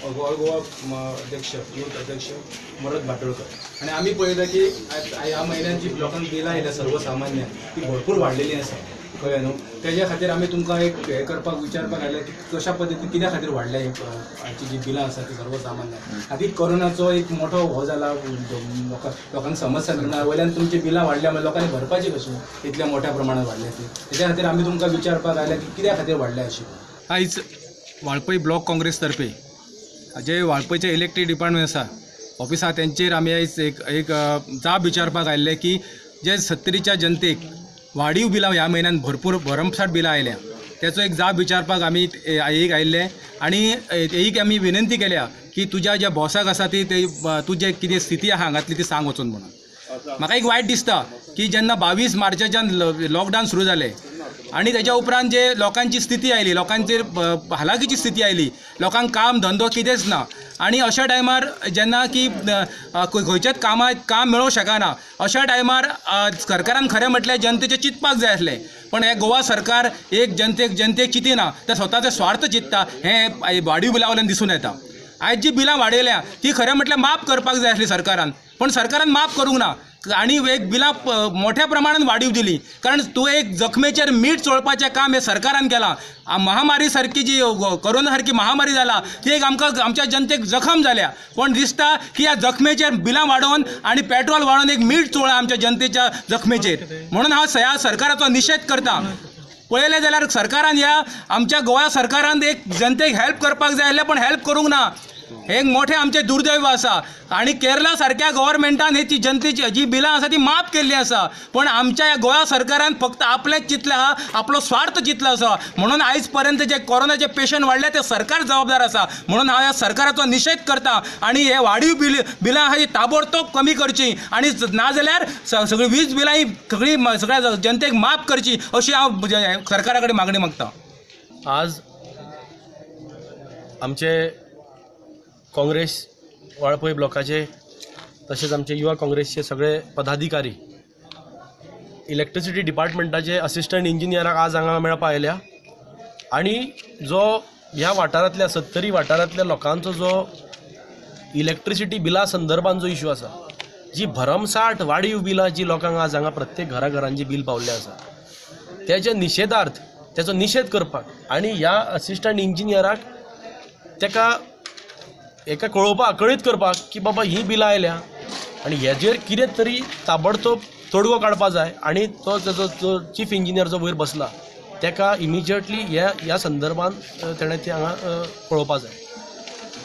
All Goa अध्यक्ष, youth अध्यक्ष मरत भाटोळकर. आनी आमी पळयता की ह्या म्हयन्यात जी लोकांक बिलां आयल्या सर्वसामान्य ती भरपूर वाडलेली आसा, कळ्ळें न्हू. तेज्या खातीर आमी तुमकां एक हें करपाक विचारपाक आयले की कशा पद्दतीन कित्या खातीर वाडल्या हाची जी बिलां आसा ती सर्वसामान्य. आदी कोरोनाचो एक मोठो हो जाला, लोकांक समस्या ना, वयल्यान तुमची बिलां वाडल्या म्हणजे लोकांनी भरपाची कशी, इतल्या मोठ्या प्रमाणात वाडल्या ती. तेज्या खातीर आमी तुमकां विचारपाक आयले की कित्या खातीर वाडल्या अशी. आयज वाळपय ब्लॉक काँग्रेस तर्फे जे वाळपयचे इलेक्ट्रीक डिपार्टमेंट आसा ऑफिस आसा तेंचेर आमी आयज एक एक जाप विचारपाक आयिल्ले की जे सत्तरीच्या जनतेक वाडीव बिलां ह्या म्हयन्यान भरपूर भरमसाठ बिलां आयल्या तेचो एक जाप विचारपाक आमी एक आयिल्ले. आनी एक आमी विनंती केल्या की तुज्या ज्या बॉसाक आसा ती तुजे कितें स्थिती आसा हांगातली ती सांग वचून म्हणून. म्हाका एक वायट दिसता की जेन्ना 22 मार्चाच्यान लॉकडावन सुरू जालें आनी तेज्या उपरांत जे लोकांची स्थिती आयली, लोकांचेर हालाखीची स्थिती आयली, लोकांक काम धंदो कितेंच ना आनी अशा टायमार जेन्ना की खंयच्याच कामाक काम मेळोवंक शकना अशा टायमार सरकारान खरें म्हटल्यार जनतेचें चिंतपाक जाय आसलें. पण हें गोवा सरकार एक जनतेक जनतेक चिंतिना, ते स्वताचे स्वार्थ चिंतता हें वाडीव बिलां वयल्यान दिसून येता. आयज जी बिलां वाडयल्या ती खरें म्हटल्यार माफ करपाक जाय आसली सरकारान, पण सरकारान माफ करूंक ना आनी एक बिलां मोठ्या प्रमाणान वाडीव दिली. कारण तूं एक जखमेचेर मीठ चोळपाचें काम हें सरकारान केलां. महामारी सारकी जी कोरोना सारकी महामारी जाला ती एक आमकां आमच्या जनतेक जखम जाल्या, पण दिसता की ह्या जखमेचेर बिलां वाडोवन आनी पेट्रोल वाडोवन एक मीठ चोळा आमच्या जनतेच्या जखमेचेर. म्हणून हांव ह्या सरकाराचो निशेध करता. पळयलें जाल्यार सरकारान ह्या आमच्या गोवा सरकारान एक जनतेक हेल्प करपाक जाय आसलें, पण हेल्प करूंक ना. हे एक मोठें आमचें दुर्दैव आसा. आनी केरला सारक्या गव्हर्मेंटान ही ती जनतेची जी बिलां आसा ती माफ केल्ली आसा, पण आमच्या ह्या गोवा सरकारान फक्त आपलेंच चिंतलें आहा, आपलो स्वार्थ चिंतलो आसा. म्हणून आयज पर्यंत जे कोरोनाचे पेशंट वाडले ते सरकार जबाबदार आसा. म्हणून हांव ह्या सरकाराचो निशेध करता आनी हे वाडीव बिलां आहा ती ताबडतोब कमी करची आनी नाजाल्यार सगळी वीज बिलां ही सगळी सगळ्या जनतेक माफ करची अशी हांव सरकारा कडेन मागणी मागता. आज आमचे काँग्रेस वाळपय ब्लॉकाचे तशेंच आमचे युवा काँग्रेसचे सगळे पदाधिकारी इलेक्ट्रिसिटी डिपार्टमेंटाचे असिस्टंट इंजिनियराक आज हांगा मेळपा आयल्या आनी जो ह्या वाठारांतल्या सत्तरी वाठारांतल्या लोकांचो जो इलेक्ट्रिसिटी बिला संदर्भान जो इशू आसा, जी भरमसाठ वाडीव बिलां जी लोकांक आज हांगा प्रत्येक घराघरांची बिल पावल्लें आसा तेच्या निशेधार्थ तेचो निशेध करपाक आनी ह्या असिस्टंट इंजिनियराक तेका एका कळोवपाक कळीत करपाक की बाबा ही बिलां आयल्या आनी हेजेर कितें तरी ताबडतोब तोडगो काडपा जाय आनी तो तेजो जो चीफ इंजिनियर जो वयर बसला तेका इमिजिएटली ह्या ह्या संदर्भान तेणें तें हांगा पळोवपा जाय.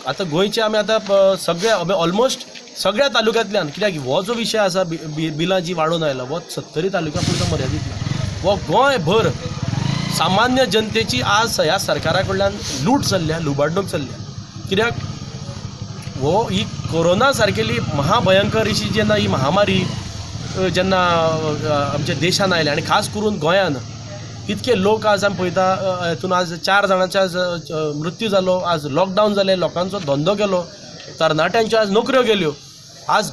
आतां गोंयचे आमी आतां सगळे ऑलमोस्ट सगळ्या तालुक्यांतल्यान, कित्याक हो जो विशय आसा बिलां जी वाडोवन आयला हो सत्तरी तालुक्या पुरतो मर्यादीत ना, हो गोंयभर सामान्य जनतेची आज ह्या सरकारा कडल्यान लूट चल्ल्या, लुबाडणूक चल्ल्या. कित्याक हो ही कोरोना सारकेली महाभयंकर अशी जेन्ना ही महामारी जेन्ना आमच्या देशान आयल्या आनी खास करून गोंयान इतके लोक आज आमी पळयता हेतून आज 4 जाणांचे आज मृत्यू जालो, आज लॉकडावन जालें, लोकांचो धंदो गेलो, तरणाट्यांच्यो आज नोकऱ्यो गेल्यो, आज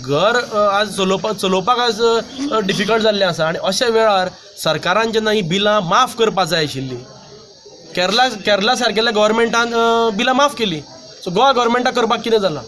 घर आज चलोवपाक आज डिफिकल्ट जाल्लें आसा. आनी अशा वेळार सरकारान जेन्ना ही बिलां माफ करपा जाय आशिल्ली, केरला सारकेल्या गव्हर्मेंटान बिलां माफ केली, सो गोवा गव्हर्मेंटाक करपाक कितें जालां?